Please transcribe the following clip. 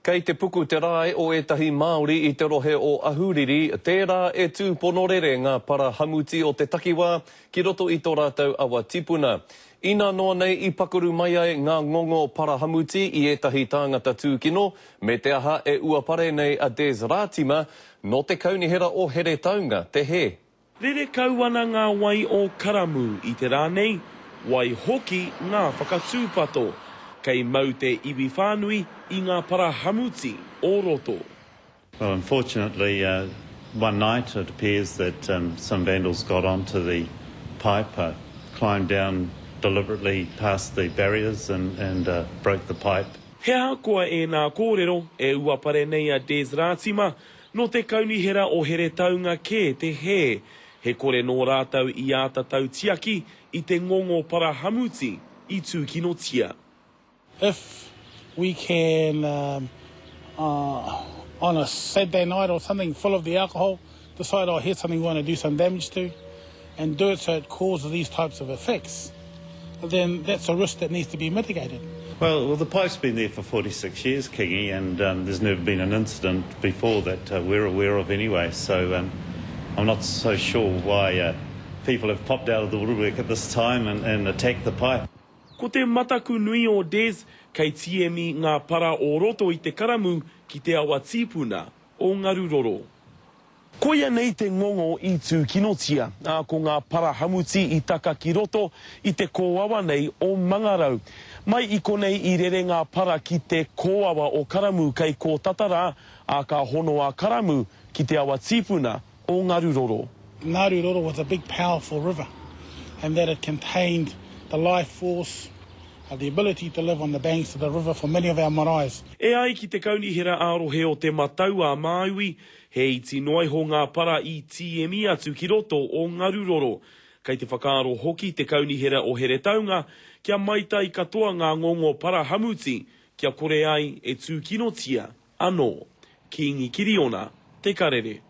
Kei te puku te rae o ētahi Māori i te rohe o Ahuriri, tērā e tūpono rere ngā para hamuti o te takiwā ki roto i tō rātou awa tipuna. Inā noa nei i pakaru mai ai ngā ngongo para hamuti i ētahi tāngata tūkino, me te aha e uapare nei a Des Rātima, nō te kaunihera o Heretaunga te hē. Rere kau ana ngā wai o Karamu i te rā nei, waihoki ngā whakatūpato, kei mau te iwi whānui i ngā para hamuti o roto. Well unfortunately one night it appears that some vandals got onto the pipe, climbed down deliberately past the barriers and broke the pipe. He ahakoa ēnā kōrero, e uapare nei a Des Rātima, Nō te Kaunihera o Heretaunga kē te hē, he kore nō rātou i āta tautiaki i te ngongo para hamuti i tūkinotia. If we can on a Saturday night or something full of the alcohol decide oh here's something we want to do some damage to and do it so it causes these types of effects then that's a risk that needs to be mitigated. Well, well, the pipe's been there for 46 years, Kingi, and um, there's never been an incident before that uh, we're aware of anyway. So um, I'm not so sure why uh, people have popped out of the woodwork at this time and, and attacked the pipe. Ko te mataku nui o Des, kei tīemi ngā para o roto i te karamu ki te awa tīpuna o Ngaruroro. Koia nei te ngongo i tūkinotia, ā, ko ngā para hamuti i taka ki roto i te kōawa nei o Mangarau. Mai i konei i rere ngā para ki te kōawa o Karamu kei kō tata rā, ā, ka hono a Karamu ki te awa tīpuna o Ngaruroro. Ngaruroro was a big powerful river and that it contained the life force, the ability to live on the banks of the river for many of our maraes. E ai ki te Kaunihera ā-Rohe o Te Matau-a-Māui, He iti noa iho ngā para i tīemi atu ki roto o Ngaruroro. Kei te whakaaro hoki te Kaunihera o Heretaunga kia maitai katoa ngā ngongo para hamuti kia kore ai e tūkinotia anō. Kīngi Kiriona, Te Karere.